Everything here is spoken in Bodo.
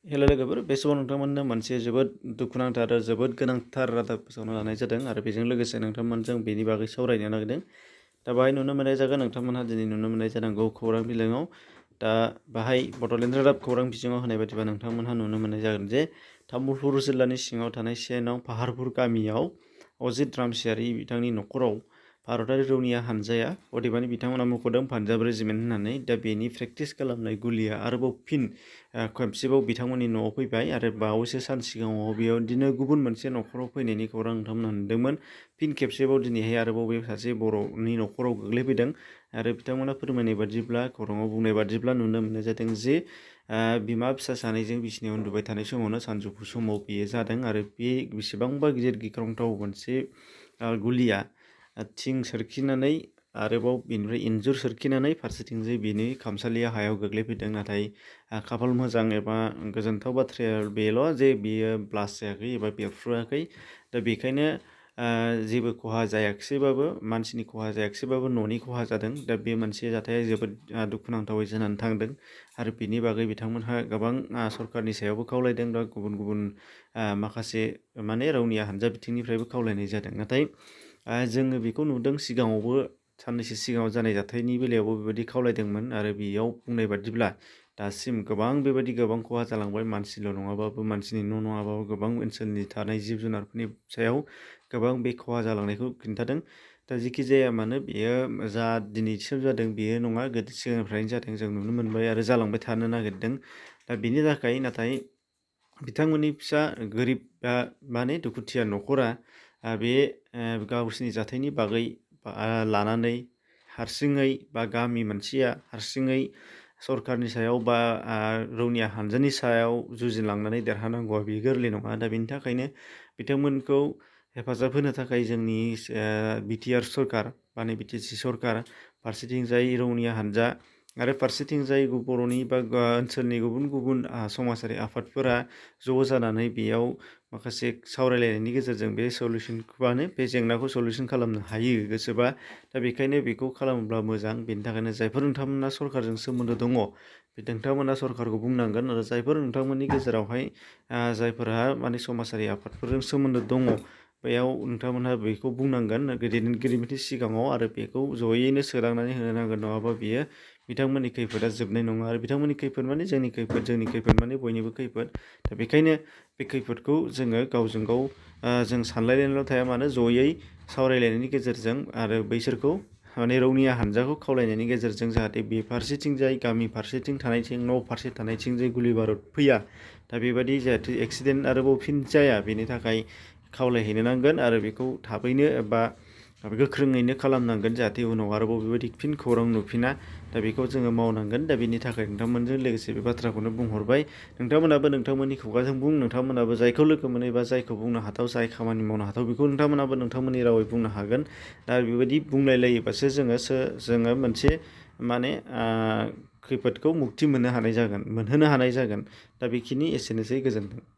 हेलो लोगोफोर बे समाव नोंथांमोननो मोनसे जोबोद दुखुनांथाव आरो जोबोद गोनांथार रादाब फोसावना लानाय जादों आरो बेजों लोगोसे नोंथांमोनजों बेनि बागै सावरायनो नागिरदों। दा बाहाय नुनो मोननाय जागोन नोंथांमोनहा दिनै नुनो मोननाय जानांगौ खौरां बिलाइयाव। दा बाहाय बड'लेण्ड रादाब खौरां बिजोङाव होनाय बायदिबा नोंथांमोनहा नुनो मोननाय जागोन जे तामुलपुर जिल्लानि सिङाव थानाय सेनं पाहारपुर गामियाव अजित रामसियारि बिथांनि न'खराव भारतारि रौनिया हानजाया अदेबानि बिथांमोना मुंख'दों पान्जाब रेजिमेन्ट होननानै। दा बेनि प्रेक्टिस खालामनाय गुलिया आरोबाव फिन खेबसेबाव बिथांमोननि न'आव फैबाय आरो बावैसो सान सिगाङाव बेयाव बिदिनो गुबुन मोनसे न'खराव फैनायनि खौरां नोंथांमोना नुदोंमोन। फिन खेबसेबाव दिनैहाय आरोबाव बे सासे बर'नि न'खराव गोग्लैफैदों आरो बिथांमोना फोरमायनाय बादिब्ला खौराङाव बुंनाय बादिब्ला नुनो मोननाय जादों जे बिमा फिसा सानैजों बिसिनायाव उन्दुबाय थानाय समावनो सानजौफु समाव बेयो जादों आरो बे बेसेबांबा गिदिर गिख्रंथाव मोनसे गुलिया थिं सोरखिनानै आरोबाव बेनिफ्राय इन्जुर सोरखिनानै फारसेथिंजाय बेनि खामसालिया हायाव गोग्लैफैदों। नाथाय खाफाल मोजां एबा गोजोनथाव बाथ्राया बेल' जे बियो ब्लास्ट जायाखै एबा बेरफ्रुवाखै। दा बेखायनो जेबो खहा जायाखिसैबाबो मानसिनि खहा जायाखिसैबाबो न'नि खहा जादों। दा बे मोनसे जाथाया जोबोद दुखुनांथावै जानानै थांदों आरो बेनि बागै बिथांमोनहा गोबां सरकारनि सायावबो खावलायदों। दा गुबुन गुबुन माखासे माने रौनिया हानजा बिथिंनिफ्रायबो खावलायनाय जादों। नाथाय जोङो बेखौ नुदों सिगाङावबो साननैसो सिगाङाव जानाय जाथायनि बेलायावबो बेबायदि खावलायदोंमोन आरो बेयाव बुंनाय बादिब्ला दासिम गोबां बेबायदि गोबां खहा जालांबाय। मानसिल' नङाबाबो मानसिनि न' नङाबाबो गोबां ओनसोलनि थानाय जिब जुनारफोरनि सायाव गोबां बे खहा जालांनायखौ खिन्थादों। दा जेखि जाया मानो बेयो जा दिनैसिम जादों बेयो नङा, गोदो सिगांनिफ्रायनो जादों, जों नुनो मोनबाय आरो जालांबाय थानो नागिरदों। दा बेनि थाखाय नाथाय बिथांमोननि फिसा गोरिब माने दुखुथिया न'खरा बे गावसिनि जाथायनि बागै लानानै हारसिङै बा गामि मोनसेया हारसिङै सरकारनि सायाव बा रौनिया हानजानि सायाव जुजिलांनानै देरहानांगौआ बे गोरलै नङा। दा बेनि थाखायनो बिथांमोनखौ हेफाजाब होनो थाखाय जोंनि बिटिआर सरकार माने बिटिसि सरकार, फारसेथिंजाय रौनिया हानजा आरो फारसेथिंजाय बर'नि बा ओनसोलनि गुबुन गुबुन समाजारि आफादफोरा ज' जानानै बेयाव माखासे सावरायलायनायनि गेजेरजों बे बे जेंनाखौ सलिउसन खालामनो हायो गोसोबा। दा बेखायनो बेखौ खालामोब्ला मोजां। बेनि थाखायनो जायफोर नोंथांमोना सरकारजों सोमोन्दो दङ बे नोंथांमोना सरकारखौ बुंनांगोन आरो जायफोर नोंथांमोननि गेजेरावहाय जायफोरहा माने समाजारि आफादफोरजों सोमोन्दो दङ बेयाव नोंथांमोनहा बेखौ बुंनांगोन दैदेनगिरिफोरनि सिगाङाव आरो बेखौ जयैनो सोदांनानै होनो नांगोन। नङाबा बियो बिथांमोननि खैफोदा जोबनाय नङा आरो बिथांमोननि खैफोद माने जोंनि खैफोद माने बयनिबो खैफोद। दा बेखायनो बे खैफोदखौ जोङो गावजों गाव जों सानलायलायनायल' थाया मानो जयै सावरायलायनायनि गेजेरजों आरो बैसोरखौ माने रौनिया हानजाखौ खावलायनायनि गेजेरजों जाहाथे बे फारसेथिंजाय गामि फारसेथिं थानायथिं न' फारसे थानायथिं जे गुलि बारुद फैया, दा बेबायदि जाहाथे एक्सिडेन्ट आरोबाव फिन जाया बेनि थाखाय खावलायहैनो नांगोन आरो बेखौ थाबैनो एबा गोख्रोङैनो खालामनांगोन जाहाथे उनाव आरोबाव बेबायदि फिन खौरां नुफिना। दा बेखौ जोङो मावनांगोन। दा बेनि थाखाय नोंथांमोनजों लोगोसे बे बाथ्राखौनो बुंहरबाय। नोंथांमोनाबो नोंथांमोननि खुगाजों बुं, नोंथांमोनाबो जायखौ लोगो मोनो एबा जायखौ बुंनो हाथाव, जाय खामानि मावनो हाथाव बेखौ नोंथांमोनाबो नोंथांमोननि रावै बुंनो हागोन। दा बेबायदि बुंलायलायोबासो जोङो मोनसे माने खैफोदखौ मुक्ति मोनहोनो हानाय जागोन। दा बेखिनि एसेनोसै, गोजोन्थों।